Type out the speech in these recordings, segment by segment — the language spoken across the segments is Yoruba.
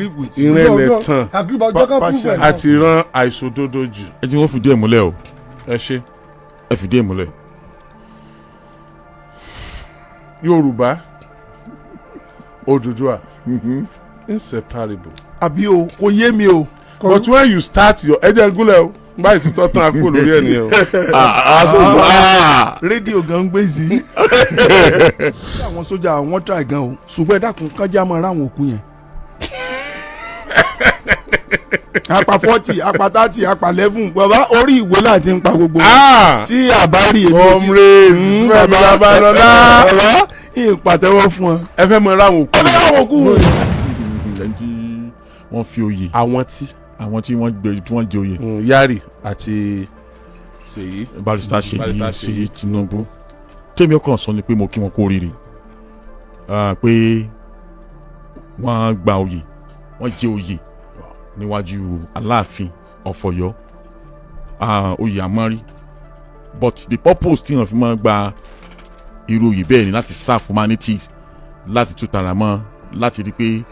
Agree with you. Ìran ẹlẹ́tàn Agree, but jẹ́ ká prove ẹ̀ náà. àti ìran àìṣòdodo jù. Ẹ jẹ́ wọ́n fìdí ẹ̀ múlẹ̀ o. Ẹ ṣe. Ẹ fìdí ẹ̀ múlẹ̀. Yorùbá, Odùduwà, inseparable. Àbí o, kò yé mi o. But when you start your, ẹ jẹ́ gúnlẹ̀ o, báyìí ti tọ́ tán akúrò lórí ẹ̀ nìyẹn o. Rédíò gan gbé sí. Àwọn sójà, wọn try gan o, ṣùgbọ́n ẹ dákun, kánjá máa ráwọn òkú yẹn. Apá 40, apá 30, apá 11, bàbá, orí ìwé láti ń pa gbogbo wọn. Tí a bá rí èmi ò tí- Comrade Fẹ́mi bàbá. Babalọ́lá. Bàbá, ìpàtẹ́wọ́ fún ọ. Ẹ fẹ́ mọ ráwọn òkú. Ẹ fẹ́ ráwọn òkú wọn. Ẹni tí wọ́n fi oyè Àwọn tí àwọn tí wọ́n gbé, tí wọ́n jẹ oyè. Yari àti Ṣèyí. Barrister Ṣèyí. Barrister Ṣèyí. Ṣèyí Tinubu, tèmi kàn sọ ni pé mo kí wọn kú oríire. Pé wọ́n gba oyè, wọ́n jẹ oyè níwájú Aláàfin of Ọ̀yọ́. Oyè àmọ́rí, but the purpose tí wọ́n fi máa gba irú oyè bẹ́ẹ̀ ni láti serve humanity, láti tún tara mọ́, láti rí pé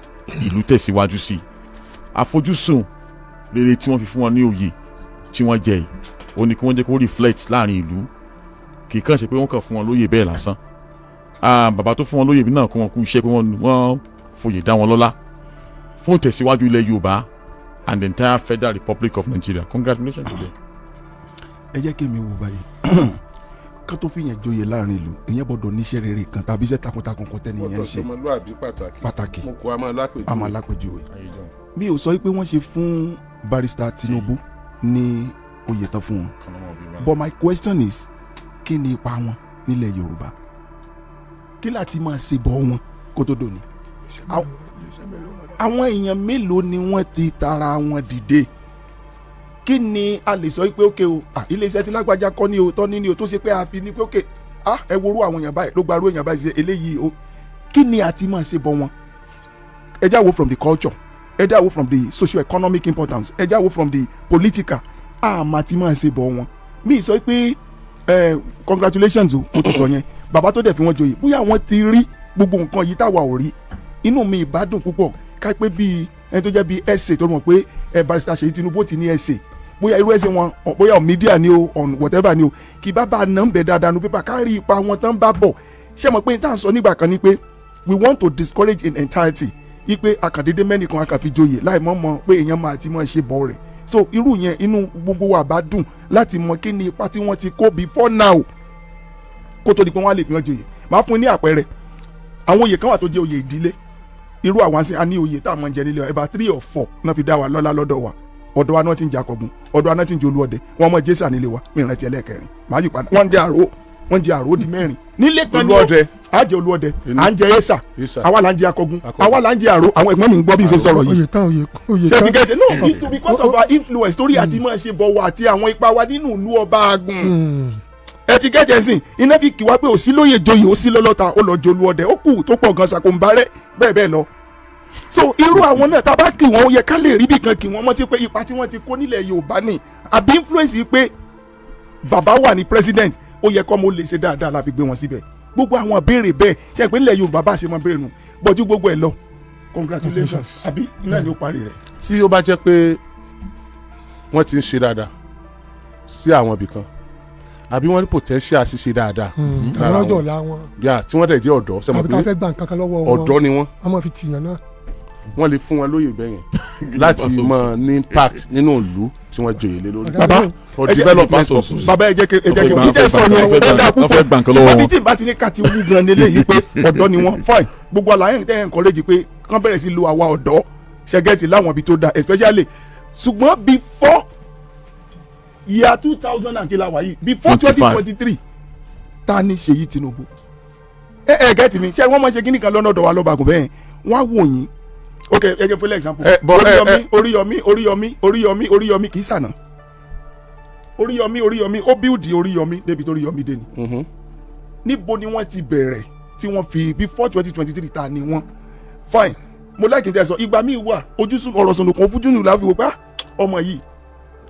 ìlú tẹ̀síwájú sí i. Àfojúsùn rere tí wọ́n fi fún wọn ní oyè tí wọ́n jẹ yìí, ó ní kí wọ́n jẹ́ kó reflect láàrin ìlú. Kì í kàn ṣe pé wọ́n kàn fún wọn lóyè bẹ́ẹ̀ lásán. Bàbá tó fún wọn lóyè náà, kó wọn kú iṣẹ́ pé wọ́n foyè dá wọn lọ́lá fún ìtẹ̀síwájú ilẹ̀ Yorùbá and the entire Federal Republic of Nigeria. Congratulations to them. Ẹ jẹ́ kí mi wò báyìí, ká tó fi yẹn joyè láàrin ìlú, ìyẹn gbọ́dọ̀ níṣẹ́ rere kan tàbí iṣẹ́ takuntakun kan tẹ́ni yẹn ń ṣe. Ọmọlúwàbí pàtàkì. Pàtàkì. Mo kó a máa lápèjúwe. A máa lápèjúwe. Mi ò sọ pé wọ́n ṣe fún Barrister Tinubu ní oyè tán fún wọn, but my question is, kí ni ipa wọn nílẹ̀ Yorùbá? Kí láti máa ṣe bọ̀ wọn kó tó dòní? Àwọn èèyàn mélòó ni wọ́n ti tara wọn dìde? Kí ni a lè sọ pé ókè o, iléeṣẹ́ tí lágbájá kọ́ ní o, tọ́ ní ní o, tó ṣe pé a fi ní pé ókè, ẹ worú àwọn èèyàn báyìí ló gba arú èèyàn báyìí ṣe eléyìí o? Kí ni a ti máa ṣe bọ̀ wọn? Ẹ já wo from the culture, ẹ já wo from the socio-economic importance, ẹ já wo from the political. Àmà tí máa ṣe bọ̀ wọn. Mi sọ pé congratulations o, mo ti sọ yẹn. Bàbá tó dẹ̀ fi wọ́n joyè, bóyá wọ́n ti rí gbogbo nǹkan yìí táwa ò rí. Inú mi ìbádùn púpọ̀ ká pé bíi ẹni tó jẹ́ bíi essay tó mọ̀ pé Barrister Ṣèyí Tinubu ti ní essay, bóyá irú essay wọn, bóyá on media ni o, on whatever ni o, kí bàbá náà ń bẹ dáadáa nu pépà, ká rí ipa wọn tán bá bọ̀. Ṣé mọ̀ pé tá à ń sọ nígbà kan ni pé we want to discourage in entirety ipe akàndédé mẹ́nìkan akàfi joyè láì mọ̀ mọ̀ pé èèyàn máa ti mọ̀ ṣe bọ̀ rẹ̀. So irú yẹn, inú gbogbo wa bá dùn láti mọ kí ni ipa tí wọ́n ti kó before now, kó tó di pé wọ́n á lè fi wọ́n joyè. Máa fún yín ní àpẹẹrẹ. Àwọn oyè kan wà tó jẹ́ oyè ìdílé. Irú àwọn àṣẹ, a ní oyè tá a máa ń jẹ nílé wa, about three or four náà fi dá wa lọ́lá lọ́dọ̀ wa. Ọ̀dọ̀ wa náà ti ń jẹ akọ̀gùn, ọ̀dọ̀ wa náà ti ń jẹ olúọdẹ, wọ́n mọ jésà nílé wa. Mi ìrántí ẹlẹ́ẹ̀kẹrin, màá yí padà. Wọ́n ń jẹ àrò, wọ́n ń jẹ àrò, di mẹ́rin nílé kan ní o. Olúọdẹ. À jẹ olúọdẹ, à ń jẹ ẹ̀sà, Ẹ̀sà. àwa là ń jẹ akọ̀gùn, Akọ̀gùn. àwa là ń jẹ àrò. Àwọn ẹ̀gbọ́n mi ń gbọ́ bí n ṣe sọ̀rọ̀ yìí. Oyè tán, oyè, oyè Ṣe ti tán. gẹ́tẹ̀ no, it because of our influence, torí àti máa ṣe bọ̀wọ̀ àti àwọn ipa wa nínú ìlú ọba agun. Ẹ ti gẹ́tẹ̀ sìn, iná fi kì wá pé òsí lóye joyè, òsí lọ́lọ́ta, ó lọ jolú ọdẹ, ó kù tó pọ̀ gan, ṣàkóńbárẹ́, bẹ́ẹ̀ bẹ́ẹ̀ lọ. So irú àwọn náà, tá a bá kì wọ́n, ó yẹ ká lè rí bí kan kì wọ́n mọ́ tí pé ipa tí wọ́n ti kó nílẹ̀ Yorùbá ni, àbí influence yìí pé bàbá wà ní president, ó yẹ kọ́ mo lè ṣe dáadáa la fi gbé wọn síbẹ̀. Gbogbo àwọn béèrè bẹ́ẹ̀ ṣe pé nílẹ̀ Yorùbá bá ṣe máa béèrè nù bọ́jú. Gbogbo ẹ̀ lọ, congratulations, àbí iná ni ó parí rẹ̀. Tí ó bá jẹ́ pé wọ́n ti ń ṣe dáadáa sí àwọn ibì kan, àbí wọ́n ní potential ṣíṣe dáadáa lára Àwọn ọjọ́ wọn. ọ̀la wọn. Yà tí wọ́n dẹ̀ jẹ́ ọ̀dọ́, ṣe mọ̀ Àbí ká pé fẹ́ gba nǹkan kan lọ́wọ́ wọn, ọ̀dọ́ ni wọ́n. Wọ́n máa fi tìyàn náà. Wọ́n lè fún wọn lóye bẹ́ẹ̀ yẹn láti máa ní impact nínú ìlú tí wọ́n joyè lé lórí Bàbá, for development purposes. Bàbá, ẹ jẹ́ kí Wọ́n fẹ́ ìtẹ́ sọ yẹn, ó dáa wọ́n fẹ́ púpọ̀. gba nǹkan lọ́wọ́ Ṣùgbọ́n bí wọn. tí ìbá ti ní ká ti wú gan nílé yìí pé ọ̀dọ́ ni wọ́n, fine. Gbogbo àlàyé tẹ́ encourage pé kán bẹ̀rẹ̀ sí lo àwa ọ̀dọ́ ṣẹ́gẹ́tì láwọn ibi tó dáa especially. Ṣùgbọ́n before year 2000 and kí la wà yìí, before 20 25. 23, ta ni Ṣèyí Tinubu? Ẹ get mi? Ṣé wọ́n máa ṣe kíní kan lọ́nà ọ̀dọ̀ wa lọ́ba àgùn bẹ́ẹ̀, wọ́n á wò yín. Ok, ẹ jẹ́ fún example. Ẹ, but, ẹ, Oríyọmí, Oríyọmí, Oríyọmí, Oríyọmí, Oríyọmí, kì í sànà Oríyọmí. Oríyọmí, ó build Oríyọmí débi tó Oríyọmí dé ni. Níbo ni wọ́n ti bẹ̀rẹ̀ tí wọ́n fi before 2023, ta ni wọ́n? Fine, mo like tẹ́ sọ. Ìgbà míì wà, ojúsùn ọ̀rọ̀ sọ̀nùkàn fújúnù la fi wò pé, ah, ọmọ yìí,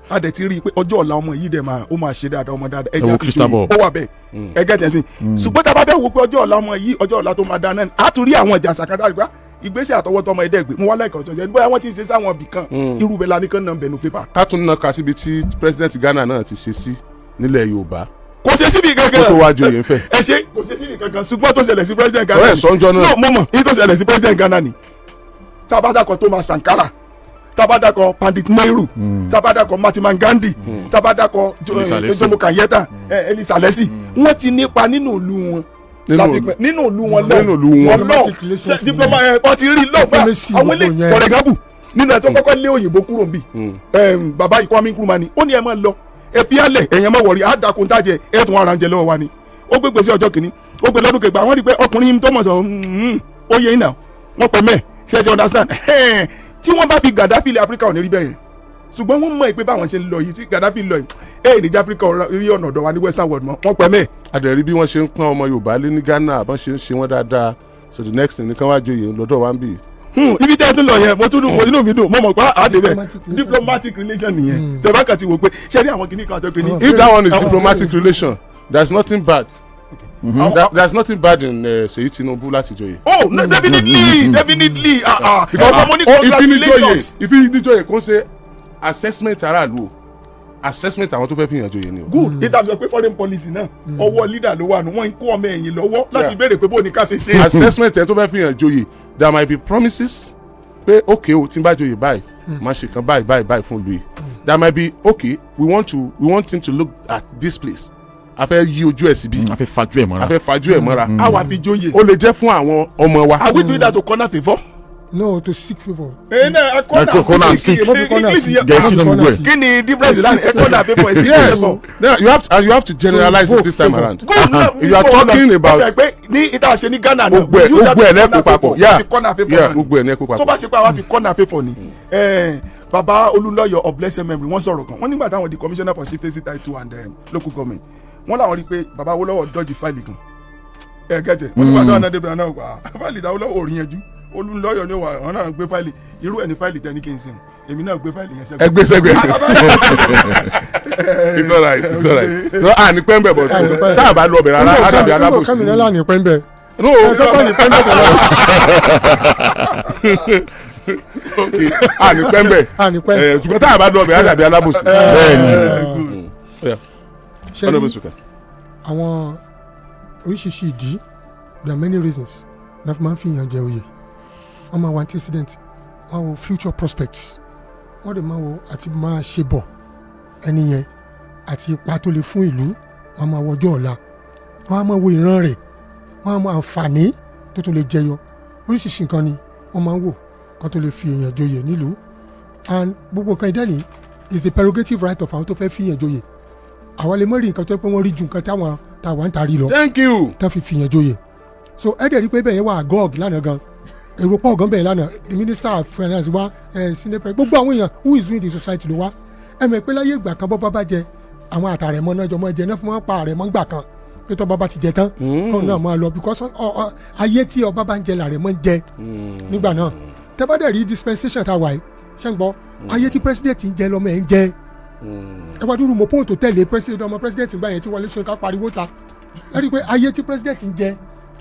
a dẹ̀ ti rí i pé ọjọ́ ọ̀la ọmọ yìí dẹ̀ máa, ó máa ṣe dáadáa, ọmọ dáadáa. Ẹ wo Ẹja fi Crystal joyè. Ball. Ó wà bẹ́ẹ̀, ẹ get ẹ̀ sìn. Ṣùgbọ́n tá a bá fẹ́ wo pé ọjọ́ ọ̀la ọmọ yìí, ọjọ́ ọ̀la tó máa dáa náà ni, a tún rí àwọn ìjà sàkátà rí pé, ah, Ìgbésẹ̀ àtọwọ́tọ́ ọmọ ẹ̀dẹ́gbẹ̀ mo wá láìka ọ̀tọ̀ ṣe bóyá wọ́n ti ń ṣe sáwọn ibì kan irú bẹ́ẹ̀ la ní kán náà ń bẹnu pépà. Ká tún náà ka síbi tí president Ghana náà ti ṣe sí nílẹ̀ Yorùbá Kò ṣe síbi kankan. Kó tó wá joyè ńfẹ̀. Ẹ ṣe, kò ṣe síbi kankan, ṣùgbọ́n tó ṣẹlẹ̀ sí president Ghana Ọ̀rẹ́ sọ́njọ́ náà. No, mo mọ̀ ní tó ṣẹlẹ̀ sí president Ghana ni. Tabadakọ Thomas Sankara, tabadakọ Pandit Nehru, tabadakọ Mahatma Gandhi, tabadakọ Elisa Leslie. Jomo Kenyatta, Elisa Leslie, wọ́n ti nípa nínú ìlú wọn. Nínú Láti pẹ́- nínú ìlú wọn lọ. Nínú ìlú wọn. Lọ Diplomatic relations. Diploma ẹ, wọ́n ti rí lọ pé Diplomacy àwọn ilé, gbogbo yẹn. for example, nínú ẹ tó kọ́kọ́ lé òyìnbó kúrò níbí, bàbá yìí, Kwame Nkrumah ni ó ní ẹ máa lọ, ẹ fi álẹ̀, ẹ̀yàn máa wọ̀rí àdàkùn tàjẹ, ẹ tún ara ń jẹ lọ́wọ́ wa ni. Ó gbé gbèsè ọjọ́ kìíní, ó gbé lọ́dún kẹgbà, wọ́n rí i pé ọkùnrin tó mọ̀ sọ ó yẹ iná wọ́n pẹ̀ mẹ́ ṣe ti understand. Tí wọ́n bá fi Gaddafi ilẹ̀ Áfíríkà ò ní rí bẹ́ẹ̀ yẹn, ṣùgbọ́n wọ́n mọ̀ pé báwọn ṣe ń lọ yìí, tí Gaddafi lọ yìí, ẹ̀ níjà Áfíríkà rí ọ̀nà ọ̀dọ̀ wa ní western world mọ́, wọ́n pẹ̀ mẹ́. Adẹ̀rí bí wọ́n ṣe ń pọ́n ọmọ Yorùbá lé ní Ghana, bọ́n ṣe ń ṣe wọ́n dáadáa. So the next thing ni kán wá joyè lọ́dọ̀ wa ń bì. Ibi tẹ́ ẹ tún lọ yẹn, mo tún dùn, mo inú mi dùn, mo mọ̀ pé àdé bẹ́ẹ̀. Diplomatic relation. Diplomatic relation nìyẹn. Tẹ̀ bá kàn ti wò pé ṣé rí àwọn kìnnìkan àti pé ní. If that one is diplomatic relation, there's nothing bad. There's nothing bad in Seyi Tinubu láti joyè. Oh no, definitely, definitely, ah ah, Because ọmọ ní oh, ìfinijoyè congratulations. ìfinijoyè kò ń ṣe assessment aráàlú o, assessment àwọn tó fẹ́ fìyàn joyè ni o. Good. Ìta sọ pé foreign policy náà, ọwọ́ leader ló wà nù, wọ́n ń kó ọmọ ẹ̀yìn lọ́wọ́ láti béèrè pé bó ní ká ṣe ṣe. Assessment ẹ tó fẹ́ fìyàn joyè, there might be promises pé okay o, tí n bá joyè báyìí, máa ṣe kan báyìí báyìí báyìí fún ìlú yìí. There might be okay, we want him to look at this place, a fẹ́ yí ojú ẹ̀ síbi, A fẹ́ fajú ẹ̀ mọ́ra. A fẹ́ fajú ẹ̀ mọ́ra. A wà fi joyè. Ó lè jẹ́ fún àwọn ọmọ wa. Are we doing that to corner favour? No, to seek favour. Ẹ náà, Ẹ corner seek. English yẹn. Gẹ̀ẹ́sì náà gbogbo ẹ̀. Kí ni difference láàrin ẹ corner favour, ẹ seek Yes, favour? now you have to generalize it this time Favour. around. Good. No, You are talking about ó fẹ́ pé ní ìta ṣe ní Ghana náà, gbogbo ẹ̀ use that gbogbo ẹ̀ to lẹ́kọ̀ọ́ corner papọ̀ favour. yeah Fi corner favour yeah náà ni. Gbogbo ẹ̀ lẹ́kọ̀ọ́ Tó papọ̀. bá ṣe pé àwa fi corner favour ni, baba Olúnlọ́yọ̀ of blessed memory, wọ́n sọ̀rọ̀ kan, wọ́n nígbà táwọn di commissioner for chieftaincy title and local government, wọ́n làwọn rí i pé baba Awólọ́wọ̀ dọ́jì fáìlì kan, ẹ gẹ́tẹ̀ wọ́n nígbà táwọn náà débẹ̀ náà wà fáìlì táwọn Awólọ́wọ̀ ò rí yanjú. Olúnlọ́yọ̀ ni wà, wọ́n náà gbé fáìlì irú ẹ̀ ní fáìlì tẹ́ ní kí n sìn, èmi náà gbé fáìlì yẹn sẹ́gbẹ̀ẹ́. Ẹgbẹ́ sẹ́gbẹ́, it's alright, it's alright. No, a ní pẹ́ńbẹ̀ bọ̀ tá a bá lọ bẹ̀ rárá, á dàbí alábòsí. Kàmínà là ní pẹ́ńbẹ́. No. Ẹ sọ́kọ̀ ní pẹ́ńbẹ́ tẹ̀lé. Okay, a ní pẹ́ńbẹ̀. À ní pẹ́. Ṣùgbọ́n tá a bá lọ bẹ̀, á dàbí alábòsí. Bẹ́ẹ̀ni. Yeah. Ṣe Honourable rí Speaker. àwọn oríṣiríṣi ìdí, there are many reasons na fi máa ń fi yàn jẹ oyè. Wọ́n máa wo antecedent, wọ́n á wo future prospects, wọ́n dẹ̀ máa wo àti máa ṣe bọ̀ ẹni yẹn àti ipa tó lè fún ìlú, wọ́n á máa wo ọjọ́ ọ̀la, wọ́n á máa wo ìran rẹ̀, wọ́n á mọ àǹfààní tó tún lè jẹyọ. Oríṣiríṣi nǹkan ni wọ́n máa ń wò kó tó lè fi èèyàn joyè nílùú. And gbogbo nǹkan ìdẹ́ni is the prerogative right of àwọn tó fẹ́ fi èèyàn joyè. Àwa lè mọ̀ rí nǹkan tó yẹ pé wọ́n rí ju nǹkan táwọn táwa ń tarí lọ Thank you. tán fi fìyàn joyè. So ẹ dẹ̀ rí pé bẹ́ẹ̀ yẹn wà gọ́ọ̀gì lánàá gan, èrò pọ̀ gan bẹ́ẹ̀ lánàá. The minister of finance wa, ẹ senate president, gbogbo àwọn èèyàn who is doing the society ló wá. Ẹ mọ̀ pé láyé ìgbà kan, bọ́ bá bá jẹ, àwọn àtàrẹ̀mọ náà jọ mọ́ jẹ náà fún wọn pa àrẹ̀mọ gbà kan pé tọ́ bá ti jẹ tán, kóun náà máa lọ, because ayé tí ọba bá ń jẹ làrẹ̀mọ ń jẹ nígbà náà. Tẹ́ bá dẹ̀ rí dispensation tá a wà yìí, ṣé ń gbọ́, ayé tí president ń jẹ lọ́mọ ẹ̀ ń jẹ. Ẹ wá dúró mọ́pọ́ tó tẹ̀lé president, ọmọ president gbà yẹn tí Wọlé Ṣóyínká pariwo ta. Ẹ rí i pé ayé tí president ń jẹ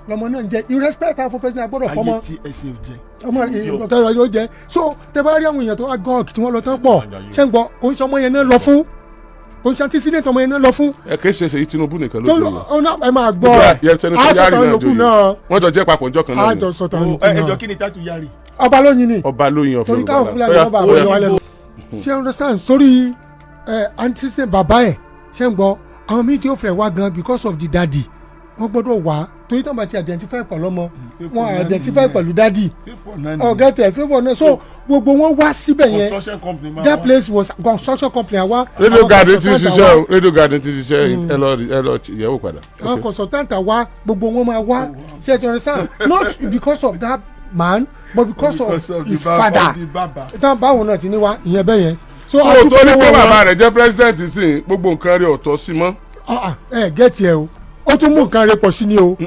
lọmọ náà ń jẹ. Irrespect fún president agbọ́dọ̀ fọmọ Ayé tí ẹ̀sìn ò jẹ. Ọmọ ìgbọ̀tẹ́rọ yóò jẹ. So tẹ bá rí àwọn èèyàn tó wá gọ́ọ̀kì tí wọ́n lọ tán pọ̀, ṣé ń gbọ́, kò ń ṣe ọmọ yẹn náà lọ fún, kò ń ṣe antecedent ọmọ yẹn náà lọ fún. Ẹ kì í ṣe Ṣèyí Tinubu nìkan ló tó joyè. ọ̀nà ẹ máa gbọ́. Yẹ Senator Yari àásọ̀tàn náà yòókù joyè. náà. Wọ́n jọ jẹ́ papọ̀ njọ́ kan náà ni. Àjọsọ̀tàn yòókù Ẹ jọ náà. kí ni tátù Yari? Ọba lóyin ni. Ọba lóyin ọ̀fẹ́. Torí káwọn Fúlàní wọn bá wọlé wálé lọ. Ṣé understand? Sórí ẹ antecedent bàbá ẹ, ṣé ń gbọ́, àwọn méjì ó fẹ́ wá gan because of the daddy. Wọ́n gbọ́dọ̀ wá torí tó bá ti identify pẹ̀lú ọmọ wọn, identify pẹ̀lú daddy. Ọ̀gẹ́tẹ̀ favour náà. So gbogbo wọn wá síbẹ̀ yẹn. Construction company máa That wá. place was construction company àwa. Radio àwọn Garden ti ń consultant ṣiṣẹ́ àwa. o, Radio Garden ti ń ṣiṣẹ́, ẹ lọ yẹ̀wò padà. Àwọn consultant àwa, gbogbo wọn máa wá. Ṣe ti understand? Not because of that man, but because of Because of the his baba, father. the baba. Tán báwo náà ti ní wá ìyẹn bẹ́ẹ̀ yẹn. So So a dúpẹ́ tó ní pé lọ́wọ́ bàbá wọn. rẹ̀ jẹ́ president sí, gbogbo nǹkan rẹ̀ ọ̀tọ̀ sí mọ́. Ah, ah, ẹ gẹ́tì ẹ o, ó tún mú nǹkan rẹ̀ pọ̀ sí ni o.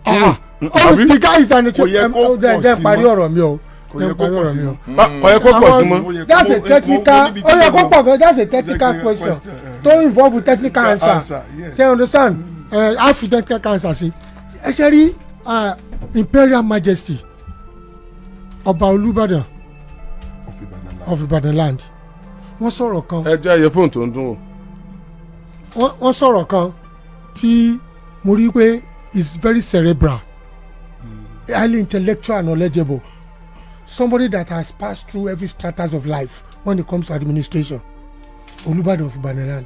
Ah, ah. Oh, Àbí? the guy is an Kò yẹ kó pọ̀ jẹ́ sí parí mọ́. ọ̀rọ̀ mi o. Kò yẹ Jẹ́ kó parí pọ̀ ọ̀rọ̀ sí mi o. mọ́. Kò yẹ kó pọ̀ sí mọ́. Ó yẹ kó- That's a technical mo níbi tí ó yẹ mo kó mọ̀. pọ̀ gan. That's a technical Technical question question, eh. tó involve technical answer. Answer, yes. Ṣe you understand? Á fi technical answer sí. Ẹ ṣe rí, Imperial Majesty Ọba Olúbàdàn of Ìbàdàn land, wọ́n sọ̀rọ̀ kan. Ẹ jẹ́ iye fóònù tó ń dún o. Wọ́n sọ̀rọ̀ kan tí mo rí pé is very cerebral, highly intellectual and knowledgeable, somebody that has passed through every stratus of life when it comes to administration. Olúbàdàn of Ìbàdàn land,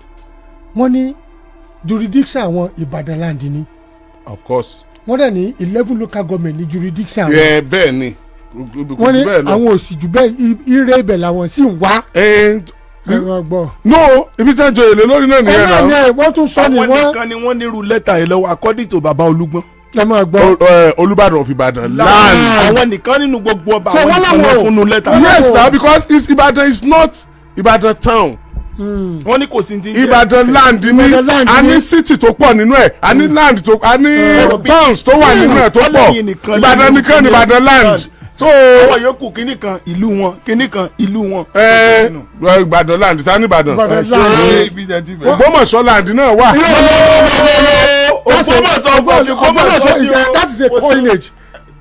wọ́n ní jurisdiction àwọn Ìbàdàn land ni. Of course. Wọ́n dẹ̀ ní 11 local government ní jurisdiction àwọn. Ẹ bẹ́ẹ̀ ni. Wọ́n ní àwọn òsì jù bẹ́ẹ̀, ire ibẹ̀ làwọn sì ń wá. And Ẹ máa gbọ́. No, ibi tí wọ́n jọ èlé lórí náà Ẹ nìyẹn náà náà. ni ẹ wọ́n tún sọ ni Àwọn wọ́n nìkan ni wọ́n nírú lẹ́tà yẹn lọ́wọ́ according to baba Olúgbọ́n. Ẹ máa gbọ́. Olúbàdàn of Ìbàdàn land. Àwọn nìkan nínú gbogbo ọba, So àwọn wọ́n nìkan láwọn ló fúnnu lẹ́tà. Yes na, because Ìbàdàn is not Ìbàdàn town. Wọ́n ní kò sí ti ń jẹ́. Ìbàdàn land ni. Ìbàdàn land A ni. ní city tó pọ̀ nínú ẹ̀, a ní land tó, a ní towns tó wà nínú ẹ̀ tó Wọ́n pọ̀. lẹ́yìn nìkan Ìbàdàn lẹ́nu nìkan ní Ìbàdàn land. So àwọn yòókù kíní kan ìlú wọn, kíní kan ìlú wọn. ẹ Ìbàdàn land sani Ìbàdàn. Ìbàdàn Ṣé land. ibi tẹ́ ti bẹ̀rẹ̀. Ògbómọ̀ṣọ́ land náà wà. Ògbómọ̀ṣọ́, Ògbómọ̀ṣọ́ Ògbómọ̀ṣọ́ is a, that is a coinage,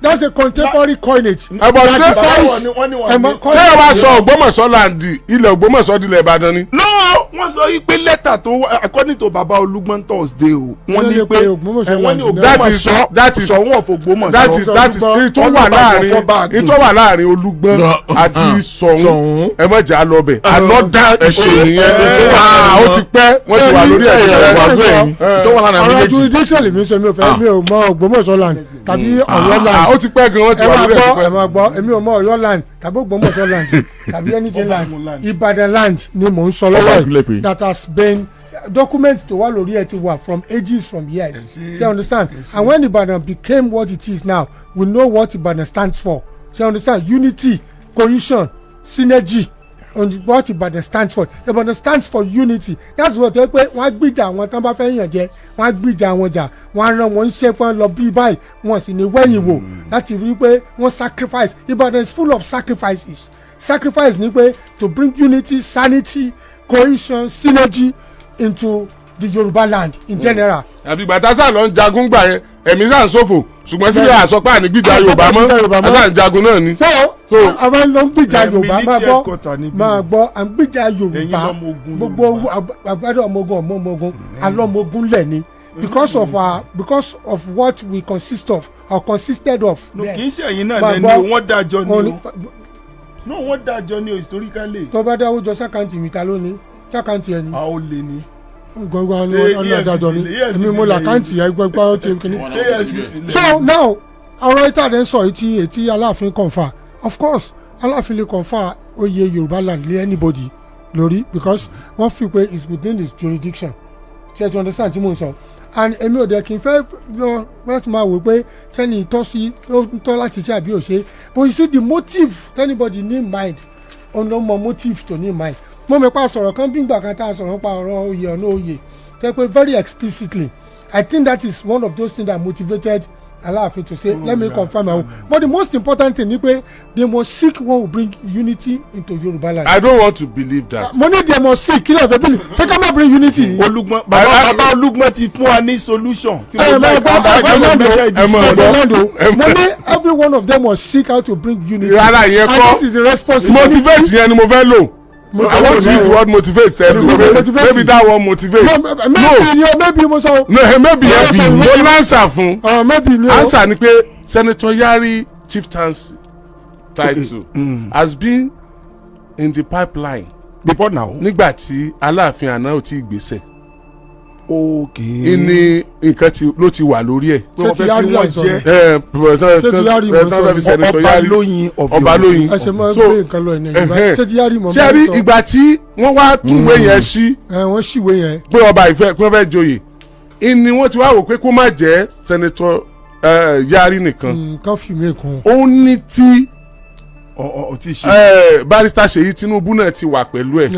that's a contemporary coinage. Ẹ bọ̀ That ṣé defines- ẹ mọ ṣé ẹ wá sọ Ògbómọ̀ṣọ́ land, ilẹ̀ Ògbómọ̀ṣọ́ dilẹ̀ Ìbàdàn ni? No, wọ́n sọ yìí pé lẹ́tà tó wá according to baba Olúgbọ́n Thursday o, wọ́n Wọ́n ní lè pé pe Ògbómọ̀ṣọ́ ẹ, wọ́n ní land. Ògbómọ̀ṣọ́ That is Ṣọ̀ún of Ògbómọ̀ṣọ́. That is ìtò wà láàrin Olúgbọ́n àti Ṣọ̀ún. Ṣọ̀ún. Ẹ má jà lọ bẹ̀, another issue nìyẹn. Ah, ó ti pẹ́ wọ́n ti wà lórí ẹ̀. Ẹ wà gbé yìí tó wà láàrin àwọn Ọ̀rọ̀ méjèèjì. jurisdiction lèmi sọ, mi ò fẹ́, mi ò mọ Ògbómọ̀ṣọ́ land tàbí Ọ̀yọ́ Ah, land. ó ti pẹ́ gan wọ́n ti Ẹ wà máa lórí ẹ̀ gbọ́, ti ẹ pẹ́. máa gbọ́, èmi ò mọ Ọ̀yọ́ land tàbí Ògbómọ̀ṣọ́ land tàbí anything land. Ìbàdàn land ni mò ń sọ lọ́wọ́ Ìpínlẹ̀ pé. yìí, that has been document tó wà lórí ẹ̀ ti wà from ages, from years. Ṣé you understand? And when Ìbàdàn became what it is now, we know what Ìbàdàn stands for. Ṣé you understand? Unity, cohesion, synergy on what Ìbàdàn stands for. Ìbàdàn stands for unity. That's what ẹ pé wọ́n á gbìjà àwọn tán bá fẹ́ yàn jẹ, wọ́n á gbìjà wọn jà, wọ́n á rán wọn ṣẹ́ pọ́n lọ bí báyìí, wọ́n sì ní wẹ́yìn wò láti rí i pé wọ́n sacrifice. Ìbàdàn is full of sacrifices. Sacrifice ni pé to bring unity, sanity, cohesion, synergy into the Yoruba land in general. Àbí bàtà sáà lọ ń jagun gbà yẹn, ẹ̀mí sáà ń ṣòfò, ṣùgbọ́n síbẹ̀ àsọpá àní gbìjà Yorùbá Àsọpá àní gbìjà Yorùbá mọ́ mọ́. àṣà ń jagun náà ni. So àwọn ló ń gbìjà Eh, Yorùbá, máa military gbọ́, headquarter níbí. máa gbọ́, à ń gbìjà Yorùbá. Ẹ̀yin lọ́mọ ogun Gbogbo Yorùbá. àgbàdo ọmọ ogun, ọmọ ogun alọ́mọ ogun lẹ̀ ni because of what we consist of or consisted of. No, Then. kì í ṣe ẹ̀yin náà Máa lẹ́ni gbọ́. o, wọ́n dájọ́ ni Òní- o. No, wọ́n dájọ́ ni o historically. Tó bá dáwọ́ jọ s'account mi, ta ló ní s'account ẹ ni? A ó lè ní. Gbogbo Ṣé ọ̀nà àdájọ́ ni. EFCC Èmi mo lẹ́yìn? L'account ẹ gbogbo ti kìíní. Ṣé EFCC lẹ́yìn? So now, ọ̀rọ̀ ìtàdé ń sọ etí Aláàfin confer, of course Aláàfin lè confer oyè Yorùbá land lé anybody lórí because wọ́n fi pé it's within his jurisdiction. Ṣe to understand tí mò ń sọ? And èmi ò dẹ̀ kí n fẹ́ lọ láti máa wò pé tẹ́ni tọ́ sí ó ń tọ́ láti ṣe àbí ò ṣe, but you see the motive anybody ní in mind, òun ló mọ motive tó ní in mind. Mo mọ̀ pa sọ̀rọ̀ kan bí ngbà kan tá a sọ̀rọ̀ nípa ọ̀rọ̀ oyè, ọ̀nà oyè tẹ́ pé very explicitly. I think that is one of those things that motivated Aláàfin to say, "Let me confirm my own." But the most important thing ni pé they must seek what will bring unity into Yorùbá land. I don't want to believe that. Mo ní they must seek. Kí ló fẹ́ bílí ṣé ká má bring unity ni? Olúgbọ́n, bàbá Olúgbọ́n ti fún wa ní solution. Tí Ẹ mo máa like. gbọ́, Bàbá ẹ máa mention gbọ́, ẹ máa ẹ gbọ́. máa gbọ́. Mo ní every one of them must seek how to bring unity. Rárá, ìyẹn And kọ́. this is the responsibility. Motivate yẹn ni mo fẹ́ lò. I want to use the word motivate sef. Motivate. Maybe that one motivate. No, maybe ni o, maybe mo sọ. No, maybe No, yẹn mo l'answer fún. Maybe ni o. Answer ni pé Senator Yari chieftaincy title has been in the pipeline Before now. nígbà tí Aláàfin àná ò tí ì gbèsè. Okay. Ní nǹkan tí ló ti wà lórí ẹ̀. Pé wọ́n Ṣé ti fẹ́ Yari fi wọ́n là ń sọ? jẹ́ Ẹ Ṣé ti Yari mo ẹ tán fẹ́ fi sọ? Senator Ọba Yari lóyin of Ọba lóyin. Ẹ ṣe máa So, gbé nǹkan lọ ẹ̀ Nàìjíríà. Ṣé ti Yari mo Ṣé rí ìgbà tí wọ́n wá túwé yẹn sí Ẹ wọ́n ṣìwé yẹn. pé ọba ìfẹ́ pé wọ́n fẹ́ joyè ìní, wọ́n ti wá wò pé kó má jẹ́ Senator Yari nìkan. Nǹkan fi mí kún. Ó ní tí Ọ ọ ti ṣe. Barrister Ṣèyí Tinubu náà ti wà pẹ̀lú ẹ̀.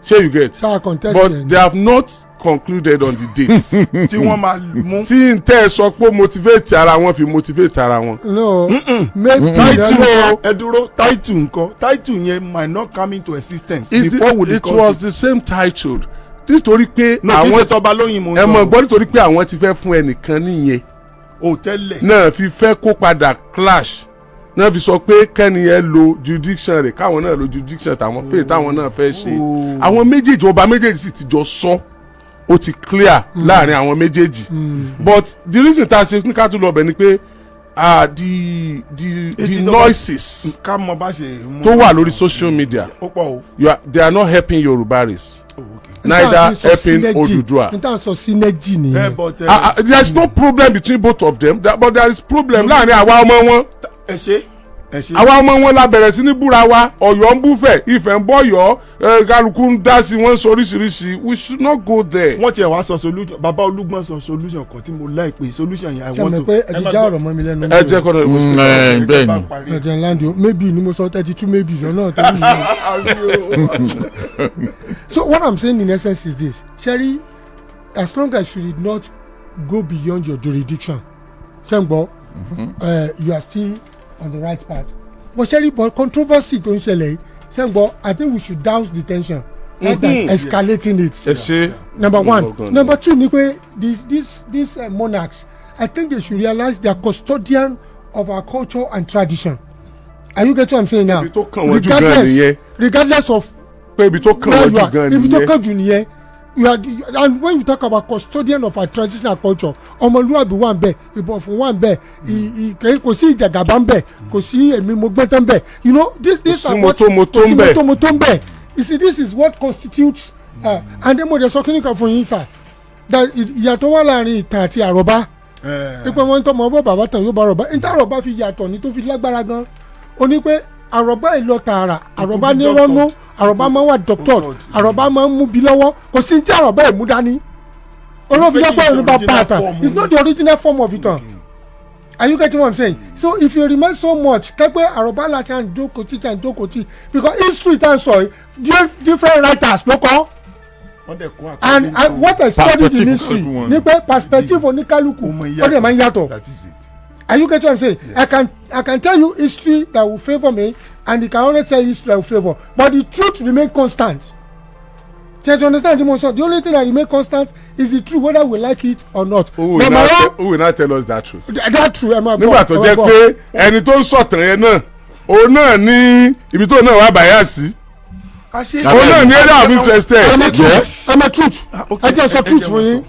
Ṣé you get? Ṣáà contest But yẹn. they have not concluded on the date Tí wọ́n máa mú. tí n tẹ́ ẹ sọ pé motivate ara wọn fi motivate ara wọn. No, maybe. Title, ẹ dúró, title nǹkan, title yẹn might not come into existence before we It discuss was it. the same title nítorí pé No, kì í àwọn ṣe tọba lóyin mo ń ẹ sọ. mọ̀ gbọ́, nítorí pé àwọn ti fẹ́ fún ẹnìkan nìyẹn O tẹ́lẹ̀. náà fi fẹ́ kó padà clash. Náà fi sọ pé kẹ́ni yẹn lo jurisdiction rẹ̀, káwọn náà lo jurisdiction tàwọn fèè táwọn náà fẹ́ ṣe. Àwọn méjèèjì, ọba méjèèjì sì ti jọ sọ, ó ti clear láàrin àwọn méjèèjì. But the reason tá a ṣe ní ká tún lọ bẹ̀ ni pé the Etí tó bá- noises ká mọ bá ṣe mú tó wà lórí social media, ó pọ̀ o. they are not helping Yorùbá race, neither helping Oduduwa. N ta sọ synergy nìyẹn. Ẹ but There is no problem between both of them, but there is problem láàrin àwa ọmọ wọn. Ẹ ṣe, ẹ ṣe. Àwa ọmọ wọn la bẹ̀rẹ̀ sí ní búra wa. Ọ̀yọ́ ń búfẹ̀, Ifẹ̀ ń bọ̀yọ́, kálukú ń dá sí wọn, ń sọ oríṣiríṣi. We should not go there. Wọ́n tiẹ̀ wá sọ solution, bàbá Olúgbọ́n sọ solution kan tí mo like, pé solution yẹn, I Ṣe want mọ̀ to. pé ẹ ti já ọ̀rọ̀ mọ́ mi lẹ́nu. Ẹ jẹ́ kọ́nà ìwé. Bẹ́ẹ̀ ni. Ẹ jẹ́ ńlá o, maybe ni mo sọ 32 maybe náà tó ní ìyẹn. So what I'm saying in essence is this, Sherry: as long as you did not go beyond your jurisdiction, ṣé ń gbọ́, you are still on the right path. But Sherry, but controversy tó ń ṣẹlẹ̀ yìí, ṣé ń gbọ́, I think we should douse the tension rather than escalating it. Ẹ ṣe. Number one. Gan-an. Number two ni pé these monarchs, I think they should realize they are custodian of our culture and tradition. Are you getting what I'm saying now? Ibi tó kàn wọ́n jù gan nìyẹn. Regardless of Pé ibi tó kàn where wọ́n you jù are, gan ibi tó nìyẹn. kàn jù nìyẹn. You are, and when you talk about custodian of our traditional culture, ọmọlúwàbí wà ń bẹ, ìbọ̀fún wà ń bẹ, kò sí ìjàgàbá ń bẹ, kò sí èmi mo gbọ́n tán bẹ, you know, this sí are what mọ́tòmọ́tò kò sí ń bẹ. mọ́tòmọ́tò ń bẹ. You see, this is what constitutes and then mo dẹ̀ sọ kíní kan fún yín sir, that ìyàtọ̀ wà láàrin ìtàn àti àròbá, pípẹ́ wọ́n ń tọ́ ọmọ bọ́ bàbá tán yóò bá àròbá níta. Àròbá fi yàtọ̀ ní tó fi lágbára gan, ó ní pé àròbá ìlọ tààrà, àròbá ní rọ́nú, àròbá máa ń wà doctored, àròbá máa ń mú bí lọ́wọ́. Kò sí ní tí àròbá ẹ̀ mú dání olófin jẹ́ pé òun bá bá àtàn. It's not the original form of ìtàn. Are you getting what I'm saying? So if you remain so much kẹ́pẹ́ àròbá la ṣe à ń jókòó tí ṣe à ń jókòó tí, because history tá à ń sọ yìí, different writers ló kọ́. Wọ́n dẹ̀ kó And what I studied in Perspective history oníkálukú wọn. ni pé perspective oníkálukú ó dẹ̀ máa ń yàtọ̀. That is it. Are you getting what I'm saying? Yes. I can tell you history that will favour me, and you can only tell history that will favour, but the truth remain constant. Ṣé you understand mo sọ? The only thing that remain constant is the truth, whether we like it or not. Who will Number now one, who will now tell us that truth? That truth, ẹ máa gbọ́. Nígbà tó Ẹ máa jẹ́ gbọ́. pé ẹni tó ń sọ̀tàn yẹn náà, òun náà ní ibi tó náà wà bàyà sí, òun náà ní area of interest ẹ̀. I'm a truth. I'm a truth. Okay. Ẹ jẹ́ sọ Ẹ truth jẹ́ fún wọn yín. sọ.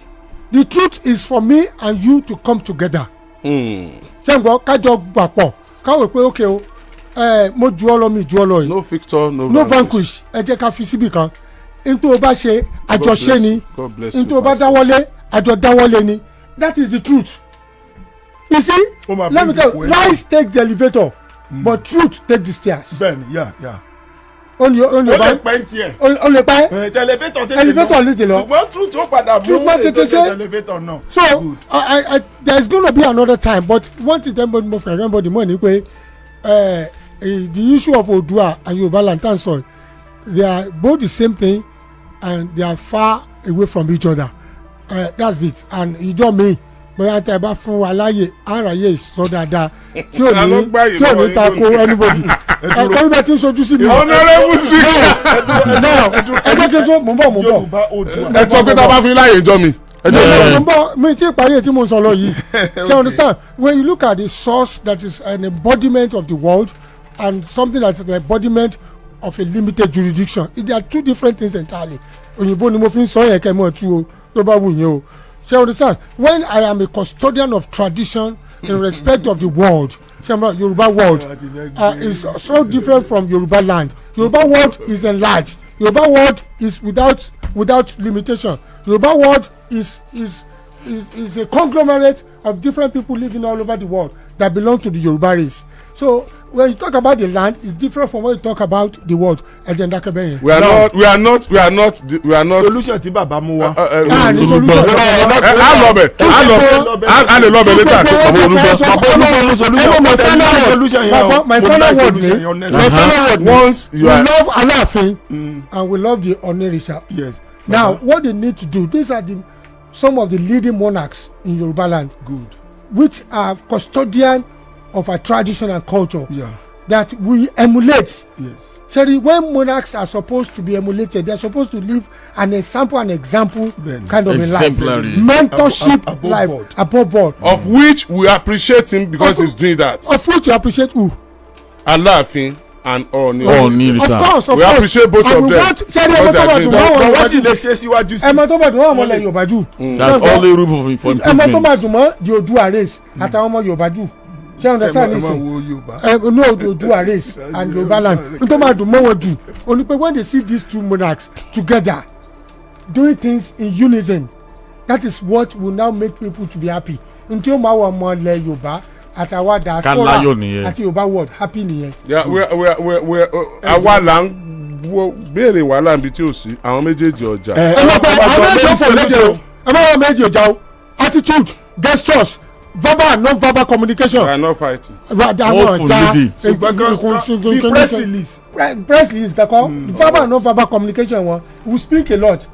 The truth is for me and you to come together. Ṣé n gbọ́? Kájọ gbà pọ̀, káwé pé okay o, ẹ mo ju ọ lọ, mi ju ọ lọ yìí. No victor, no No vanquish. vanquish. Ẹ jẹ́ ká fi síbì kan. N tó o bá ṣe, àjọṣe ni. God bless N you, tó o bá Pastor. dáwọ́lé, àjọ dáwọ́lé ni. That is the truth. You see, Ó máa let me bring tell the you, lies take the elevator, but truth take the stairs. Bẹ́ẹ̀ni, yà. Ó ní ó ní Ó ọba lè pẹ́ ń tiẹ̀. Ó lè pẹ́. Elevator tètè lọ. Elevator lè tètè lọ. Ṣùgbọ́n truth ó padà mú Truth máa tètè ètò ṣe. Elevator náà. So Good. I there is gonna be another time, but one thing everybody mo fẹ́ everybody mọ̀ ni pé the issue of Oòduà and Yorùbá land tan sọ, they are both the same thing and they are far away from each other. That's it. And ìjọ mi, bóyá tẹ ẹ bá fún wa láàyè, àráyè sọ dáadáa tí ò Ta ló ní gbàyè tí ò lọ́wọ́ ní yín tako lónìí? anybody ẹ kọ́ bí bá ti ń sojú sí mi. Honourable speaker. No, ẹ jẹ́ kí n tó, mò ń bọ̀, mò ń bọ̀. Yorùbá Oòduà. Ẹ sọ pé tá a bá fi láàyè jọ mi. Ẹ jẹ́ Mo ń bọ̀, mi ti parí èyí tí mo ń sọ lọ yìí. You understand, when you look at the source that is an embodiment of the world and something that is an embodiment of a limited jurisdiction, they are two different things entirely. Òyìnbó ni mo fi ń sọ yẹn, kẹ́ ẹ mọ̀ tú o tó bá wù yín o. You understand, when I am a custodian of tradition in respect of the world, ṣe mo Yoruba world is so different from Yoruba land. Yoruba world is enlarged. Yoruba world is without limitation. Yoruba world is a conglomerate of different people living all over the world that belong to the Yoruba race. So when you talk about the land, it's different from when you talk about the world. Ẹ jẹ́ n dákẹ́ bẹ́ẹ̀ yẹn. We are not, we are not, we are not, we are not. Solution tí bàbá mú wá. Ah, ní solution. A lọ bẹ̀, a lọ, a lè lọ bẹ̀ later. Bàbá Olúgbọ́n, Bàbá Olúgbọ́n mú solution. Ẹ mọ̀, my Mo tẹ̀lé final word, solution yẹn o. Bàbá, my Mo final like word solution ni yẹn, honestly. my final word ni Once you we are love Aláàfin and we love the Onírìṣà. Yes. Now what they need to do, these are the some of the leading monarchs in Yoruba land, Good. which are custodian of our tradition and culture that we emulate. Seri, when monarchs are supposed to be emulated, they are supposed to live an example, an example Bẹ́ẹ̀ni. kind of a life. Exemplary. Mentorship Above life board. above board. Of which we appreciate him because he's doing that. Of which you appreciate who? Aláàfin and Ọọ̀ni. Ọọ̀ni Of rìsà. course, of We course. appreciate both And of we them. want- ṣé ẹ rí ọmọ Because tó they bá are dùn doing mọ́ But àwọn wọ́n sì lè ṣe síwájú sí. ẹmọ tó bá dùn mọ́ àwọn ọmọ ilẹ̀ Yorùbá jù. That's only room for Ẹmọ tó improvement. bá dùn mọ́ the Oòduà race àtàwọn ọmọ Yorùbá jù. Ṣé ẹ understand Ẹ máa nísìn? wo Yorùbá. No, the Oòduà race and Yorùbá land. N tó máa dùn mọ́ wọn jù o ní pé when they see these two monarchs together doing things in unison, that is what will now make people to be happy. N tí ó máa wọ ọmọ ilẹ̀ Yorùbá àtàwọn diaspora láyọ̀ nìyẹn. àti Yorùbá world happy nìyẹn. Yeah, àwa là ń béèrè wàhálà níbi tí ò sí àwọn méjèèjì ọjà. Ẹ máa bá àwọn méjì ọ̀fọ̀ lédè o, ẹ máa wọ méjì ọjà o. Attitude, gestures, verbal and non-verbal communication. We are not fighting. Wọ́n fún lédè. Ṣùgbọ́n bí press release. Press release kankan, verbal and non-verbal communication wọn we speak a lot.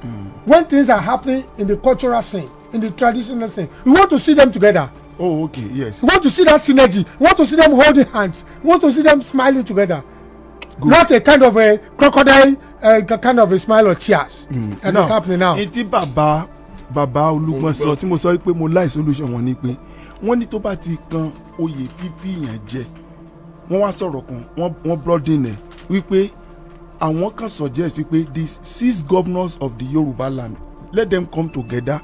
When things are happening in the cultural scene, in the traditional scene, we want to see them together. Oh, okay, yes. We want to see that synergy. We want to see them holding hands. We want to see them smiling together. Good. Not a kind of a crocodile kind of a smile or tears that is happening now. Etí bàbá bàbá Olúgbọ́n sọ tí mo sọ pé mo láì solution wọn ni pé wọ́n ní tó bá ti kan oyè fífi yàn jẹ, wọ́n wá sọ̀rọ̀ kan, wọ́n broaden ẹ̀ wípé àwọn kan suggest pé the 6 governors of the Yoruba land, let them come together,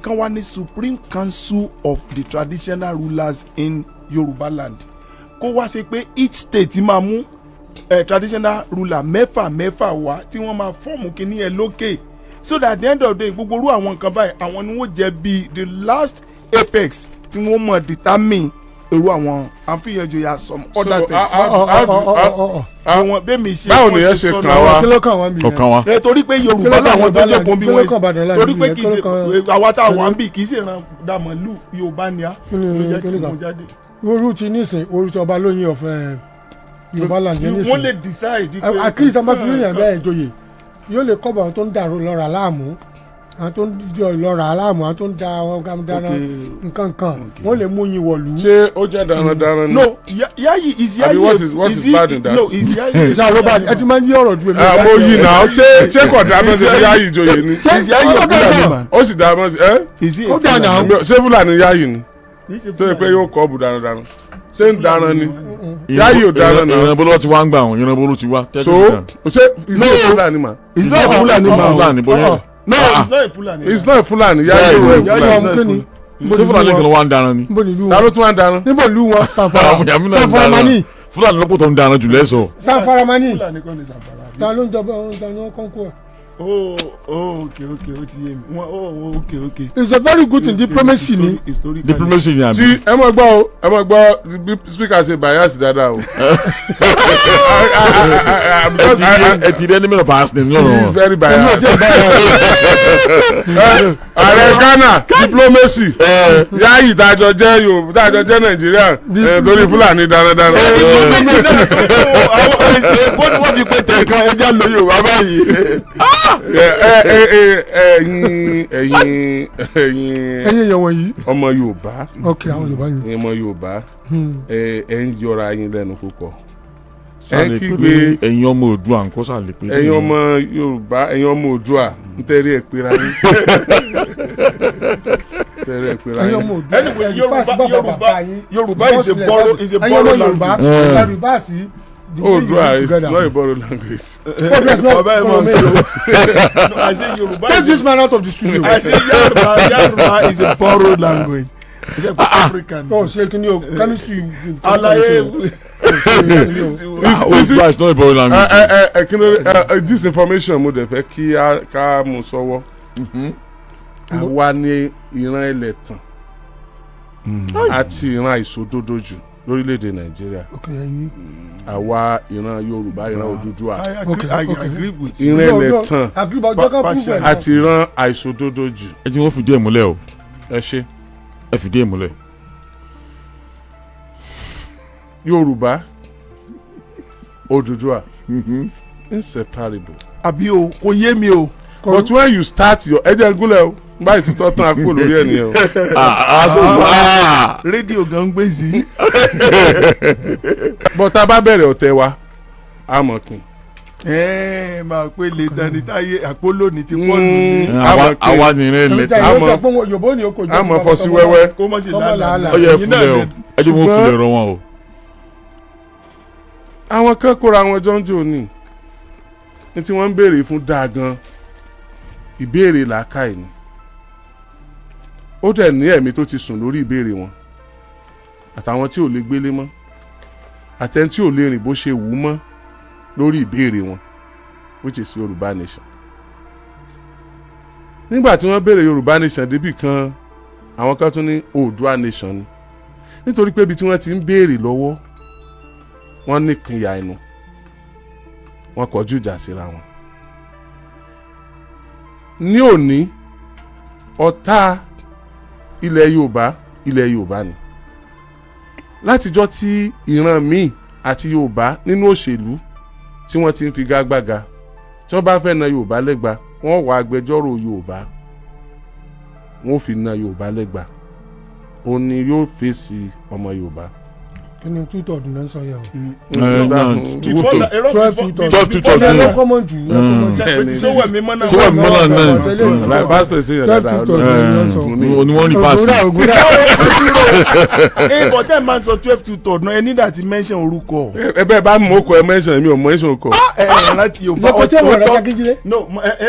kan wá ní Supreme Council of the Traditional Rulers in Yoruba land, kó wá ṣe pé each state máa mú traditional ruler mẹ́fà mẹ́fà wá tí wọ́n máa fọ́ọ̀mù kínní ẹ̀ lókè, so that at the end of the day gbogbo irú àwọn nǹkan báyìí àwọn ni wọ́n jẹ́ bíi the last apex tí wọ́n mọ̀ determine irú àwọn àfihànjòyà some other things. Àwọn bẹ́ẹ̀ mi ṣe Báwo ni ẹ ṣe kàn wá? Kí ló kàn wọ́n bí yẹn? Ọ̀kan wa. Ẹ torí pé Yorùbá làwọn tó jókòó bí Kí ló kàn Ìbàdàn wọ́n láti torí pé bí kì í yẹn? Kí ló ṣe àwa tá a wà ń bì kì í ṣe ìran dàmọ́lù Yorùbá ni á Kí ni- ló jẹ́ kí kí ló mo kàn? jáde. Orú ti nísìn, orú ti ọba lóyún ọ̀fẹ́ Yorùbá land yẹn Wọ́n lè nísìn. decide pé At least ọba fi lóyún bẹ́ẹ̀ joyè yóò lè kọ́ bọ̀ àwọn tó ń dàrú lọ́ra láàmú, àwọn tó ń jọ ìlọ́ra aláàmú, àwọn tó ń da àwọn dáná nǹkan kan, wọ́n lè mú yín wọ̀lú. Ṣé ó jẹ́ darandaran ni? No, Yayi is Yayi. Abi, what is bad in that? No, is Yayi. Ṣé àlọ́ bá ẹ ti máa ń yí ọ̀rọ̀ ju èmi? Ah, mo yí náà, ṣé kò dá mọ́ sí Yayi joyè ni? Is Yayi a Fulani man? Ó sì dá mọ́ sí ẹ́? Is he a Ó dà Fulani? náà. Ṣé Fúlàní Yayi ni? Tó yẹ pé yóò kọ́ bù darandaran. Ṣé ń daran ni? Yayi ò daran náà. Ìran bolo ti wá ń gbà wọn, ìran bolo ti wá. So ṣé is he a Fulani man? He's not a Fulani man. Fúlàní bóyá. No, he's not a Fulani. He's not a Fulani. Yayi ò Yayi Fulani. is not a Kí ni? Ṣé Fúlàní kan ló wá ń daran ni? Níbo nílùú Ta wọn? ló tún wá ń daran? Níbo ìlú wọn? Sanfara. Àwọn yàmi náà ń Sanfara daran. mani. Fúlàní lọ́pọ̀ tó ń daran jù lẹ́sọ̀. Sanfara mani. Fulani kan ní Zamfara. Ta ló ń jọba ohun ta ni wọ́n kọ́ ń kó ẹ̀? Oh, okay, okay, ó ti yé mi. Oh, okay, okay. It's a very good thing, diplomacy ni. Historically. Diplomacy ni àbí. Tí ẹ mọ̀ gbọ́ o, ẹ mọ̀ gbọ́ bí speaker ṣe bias dáadáa o. Because Ẹ ti rí ẹni mẹ́rin pass ní He lọ́rọ̀ is wọn. very Èmi ò biased. tí ì bá ẹ. Ààrẹ Ghana diplomacy Yayi tájọ jẹ́ Yorùbá tájọ jẹ́ Nàìjíríà torí Fúlàní darandaran. Àwọn èèbó ni wọ́n fi pé tẹ̀kan ẹja lo Yorùbá báyìí. Ẹ̀yin ẹ̀yin ẹ̀yin Ẹ̀yin èèyàn wọ̀nyí. ọmọ Yorùbá, Ok, àwọn Yorùbá yìí. ẹ̀yin ọmọ Yorùbá, ẹ ń yọra yín lẹ́nu púpọ̀. Ẹ Sálẹ̀ kígbe pé ẹ̀yin ọmọ Oòduà ńkọ́ sálẹ̀ pé. ẹ̀yin ọmọ Yorùbá, ẹ̀yin ọmọ Oòduà, ń tẹ́rí ẹ̀ pera yín. Tẹ́rí ẹ̀ pera Ẹ̀yin yín. ọmọ Oòduà, Anyway, ẹ̀yin fásitì bàbá bàbá yín. Yorùbá is a borrow is a Ẹ̀yin ọmọ borrow Yorùbá, language. ẹ reverse the way you Oòduà live is together. not a borrowed language. Oòduà is not Bàbá ẹ̀ máa ń borrow. sọ. No, I say Yorùbá Take is this man out of the studio. I say Yoruba is a borrowed language. I say African. Oh, ṣe kí ni o chemistry. Alaye. Oòduà is not a borrowed language. Ẹ kí ló ẹ this information mo dẹ̀ fẹ́ kí ká mú sọ́wọ́. Àwa ní ìran ẹlẹ́tàn àti ìran àìṣòdodo jù lórílẹ̀‐èdè Nàìjíríà. Ok, ẹ̀yin. Àwa ìran Yorùbá, ìran Odùduwà, I agree, Okay, I okay. agree with you. ìran ẹlẹ́tàn Agree, but jẹ́ ká prove ẹ̀ náà. àti ìran àìṣòdodo jù. Ẹ jẹ́ wọ́n fìdí ẹ̀ múlẹ̀ o. Ẹ ṣe. Ẹ fìdí ẹ̀ múlẹ̀. Yorùbá, Odùduwà, inseparable. Àbí o, kò yé mi o. But when you start your ẹ jẹ́ n gúnlẹ̀ o, báyìí ti tọ́ tán akó lórí ẹ̀ nìyẹn o. Rédíò gan gbé sí. But tá a bá bẹ̀rẹ̀ ọ̀tẹ̀ wa, a mọ̀ kí. Ẹ máa pé lè tani táyé àpólò ní ti pọ́ọ̀lù ní. Àwa ni ìran ẹlẹ́tàn. Ìjà ìlú ọ̀sẹ̀ fún Yorùbá ní oko A mọ̀ fọ́ sí wẹ́wẹ́. Kó mọ̀ sí Kọ́mọ làálàá. làálàá. Ó yẹ Ẹ̀yin náà fúnlẹ̀ o. lè- Ẹ jẹ́ wọ́n fúnlẹ̀ rọ wọn o. Àwọn kan kóra wọn jọ ń jò ní ní tí wọ́n ń béèrè fún dáa gan, ìbéèrè làákàyè ni. Ó dẹ̀ ní ẹ̀mí tó ti sùn lórí ìbéèrè wọn, àtàwọn tí ò lè gbélé mọ́, àtẹni tí ò lè rìn bó ṣe wù ú mọ́ lórí ìbéèrè wọn, which is Yorùbá nation. Nígbà tí wọ́n béèrè Yorùbá nation débì kan, àwọn kan tún ní Oòduà nation ni, nítorí pé ibi tí wọ́n ti ń béèrè lọ́wọ́, wọ́n nípìnyà ẹnu, wọ́n kọjú ìjà síra wọn. Ní òní, ọ̀tá ilẹ̀ Yorùbá, ilẹ̀ Yorùbá ni. Látijọ́ tí ìran míì àti Yorùbá nínú òṣèlú tí wọ́n ti ń figagbága, tí wọ́n bá fẹ́ na Yorùbá lẹ́gba, wọ́n wá agbẹjọ́rò Yorùbá, wọ́n fi na Yorùbá lẹ́gba, òun ni yóò fèsì ọmọ Yorùbá. Kí ni 2/3 náà ń sọ yẹn o? 12 12 2/3. 12 2/3. Ẹ ló common jù, ẹ common jù. Sówó ẹ̀mí mọ́ náà. Sówó ẹ̀mí mọ́ náà náà. Pásítọ̀ sí yẹn 12 2/3 ni wọ́n sọ. Ni wọ́n ní paasi. Ògúnrà ògúnrà. Ẹ bọ̀ tẹ́ ẹ máa ń sọ 12 2/3 náà, ẹ nígbà tí mention orúkọ. Ẹ bẹ́ẹ̀ bá mú ọkọ ẹ mention, mi ò mention ọkọ. Ẹ ẹ rántí Yorùbá. Ìyẹ́pọ̀ tí àwọn ọ̀rẹ́ Akíndélé. No, ẹ ẹ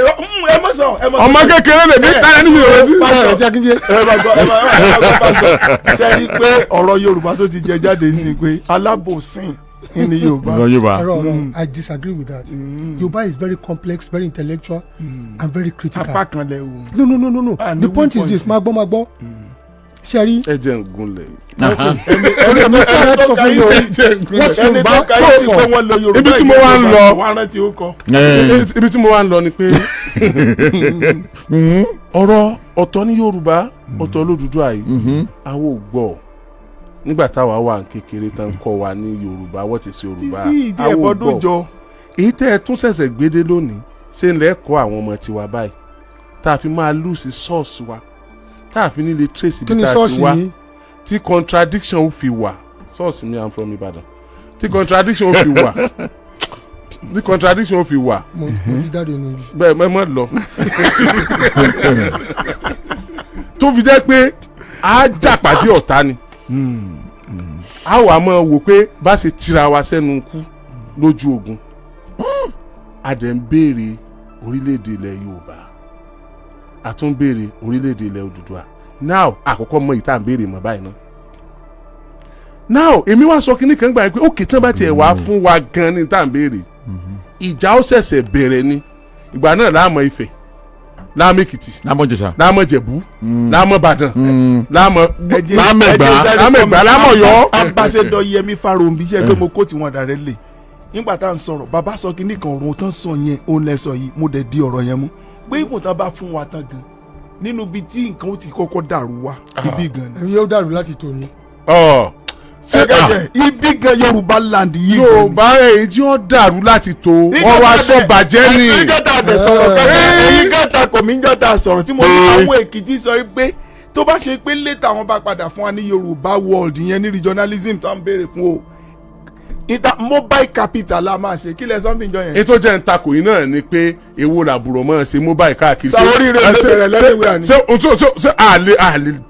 ẹ mọ̀ sọ ẹ mọ̀ sọ. Ọmọ kékeré lè mi táyà níbi ìrántí. Ọ̀rẹ́ tí Akíndélé. Ẹ bá gbọ́, ẹ bá ẹ bá gbọ́ pásítọ̀. Ṣe rí i pé ọ̀rọ̀ Yorùbá tó ti jẹ jáde sí pé alábòsìn ní Yorùbá. Ìran Yorùbá. Ọ̀rọ̀ ọ̀rọ̀, I disagree with that. Yorùbá is very complex, very intellectual and very critical. Apá kan lẹ wò. No, no, no, no, no. Ah, The ní point weak is this, point. máa gbọ́, máa gbọ́. Ṣe rí Ẹ jẹ́ ń gúnlẹ̀. Orí mi tí a sọ fún yín o. What Ẹni Yorùbá tó ka yìí sí pé sọ wọ́n lo Yorùbá. Ibi tí mo wá ń lọ. Wọ́n á rántí ó kọ. Ibi tí mo wá ń lọ ni pé ọ̀rọ̀ ọ̀tọ̀ ní Yorùbá, ọ̀tọ̀ l'Odùduwà yìí, àwọn ò gbọ́ nígbà táwa wà ní kékeré tán kọ́ wa ní Yorùbá, what is Yorùbá. Títí ìdí Àwọn ò ẹ̀fọ́dún gbọ́. jọ. Èyí tẹ́ ẹ tún ṣẹ̀ṣẹ̀ gbédé lónìí, ṣé ń lẹ́kọ̀ọ́ àwọn ọmọ tiwa báyìí tá a fi máa lose source wa, tá a fi ní lè trace Kí ibi ni tá a ti ṣọ́ọ̀ṣì wá, yín? tí contradiction ó fi wà? Source mi, I'm from Ìbàdàn. Tí contradiction ó fi wà, tí contradiction ó fi wà. Mo ti jáde nù. Bẹ́ẹ̀ mẹ́ mọ́ lọ tó fi jẹ́ pé a jà pàdé ọ̀tá ni, a wà máa wò pé bá ṣe tira wa sẹ́nu kú lójú ogun. A dẹ̀ ń béèrè orílẹ̀-èdè ilẹ̀ Yorùbá, a tún béèrè orílẹ̀-èdè ilẹ̀ Odùduwà. Now, àkọ́kọ́ mọ ìta ń béèrè mọ́ báyìí náà. Now, èmi wá sọ kínní kan gbà yẹn pé òkè tán bá tiẹ̀ wá fún wa gan ní tá à ń béèrè, ìjà ó ṣẹ̀ṣẹ̀ bẹ̀rẹ̀ ni. Ìgbà náà láàmú Ifẹ̀, láàmú Èkìtì, Lámọ̀ Jẹ̀ṣà. Láàmú Ìjẹ̀bú, láàmú Ìbàdàn, láàmú Lámẹ̀gbá. Lámẹ̀gbá, láàmú Ọ̀yọ́. Ambassador Yẹmi Farounbi, ṣe pé mo kó tiwọn dàrẹ́ lè nígbà tá à ń sọ̀rọ̀, bàbá sọ kínní kan, ọ̀run tán sọ yẹn, òun lẹ sọ yìí, mo dẹ̀ di ọ̀rọ̀ yẹn mú pé ìfún tán bá fún wa tán gan, nínú ibi tí nǹkan ó ti kọ́kọ́ dàrú wa, ibi gan ni. Ẹ̀mí yóò dàrú láti tòní. Ọ̀ ṣé Ṣé ibi gan Yorùbá land yìí gan ni. Yorùbá èyí tí ó dàrú láti tó wọ́n wá sọ bàjẹ́ ni. Níjọ́ tá a tẹ̀ sọ̀rọ̀ kẹ́kẹ́, níjọ́ tá a kò mí, níjọ́ tá a sọ̀rọ̀ tí mo ní àwọn Èkìtì sọ pé tó bá ṣe pé later wọn bá padà fún wa ní Yorùbá world yẹn, ní regionalism tó ń béèrè fún o, ìta mobile capital la máa ṣe. Kí lẹ sọ́nbí ìjọ yẹn. Ètò jẹ́ ń takò yìí náà ni pé èwo làbúrò mọ́ ṣe mobile káàkiri. Sọ oríire ló bẹ̀rẹ̀ lẹ́rìíwé àní. Ṣé ṣé ṣé àlè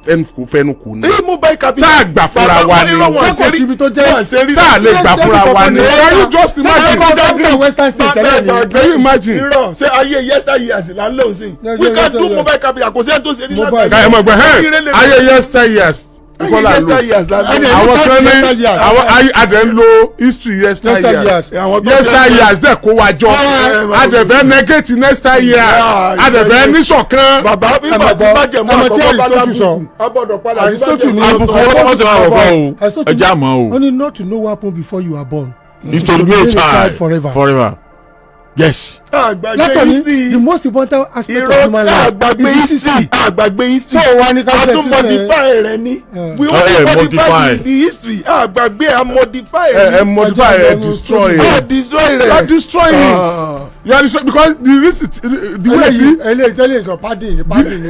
ẹnu kò fẹnu kò ní. Ní mobile capital. Tá a gbà fúnra wa ni. Wọ́n Kò síbi tó jẹ́. wọ́n ṣe rí. Tá a lè gbà fúnra wa ni. Can you just imagine? Capital Western State tẹ́lẹ̀ ni. Can you imagine? Irọ́, ṣé ayé yester years là ń lò sí? Yeah, We yeah, can yeah, do yeah. mobile capital, kò sí ẹni tó ṣe rí. Mobile. Ká ẹ mọ̀ gbẹ́ Oríire hẹ́n lè ayé yester years ayé kọ́ là ń lò. yester years là ń lò. Àwọn kan ní Yester years. àwọn ayé adẹ̀ ń lo history yester Yester years. years. Àwọn tó Yester years dẹ̀ kó wa jọ, Yeah. adẹ̀fẹ́ negate next year, Yeah, adẹ̀fẹ́ níṣọ̀kan. Bàbá bíbà tí bàjẹ́ mọ́ Àmọ́ tí àkọ́kọ́ bá Aristotle sọ. lábùkù a gbọ́dọ̀ padà sí Aristotle ní Àbùkù ọlọ́mọ tó máa wọ̀ bọ́ o. Aristotle Ẹ já mọ́ o. Ó ní not to know what happened before you are born Is to remain remain a a child child forever. Forever. Yes. Àgbàgbé Látọ̀ ní history. the most important aspect of Irọ́, human life àgbàgbé is history, àgbàgbé history. So wa ní ká A jẹ́ tún tí modify rẹ ni. We Oh, only yeah, modify modify. the history, àgbàgbé, a modify Ẹ rẹ ẹ modify, ẹ destroy ni, a ẹ. destroy rẹ. You are destroying it. Ah. You are destroying because the reason, the way Eléyìí ti eléyìí tẹ́lẹ̀ sọ padding ni padding ni.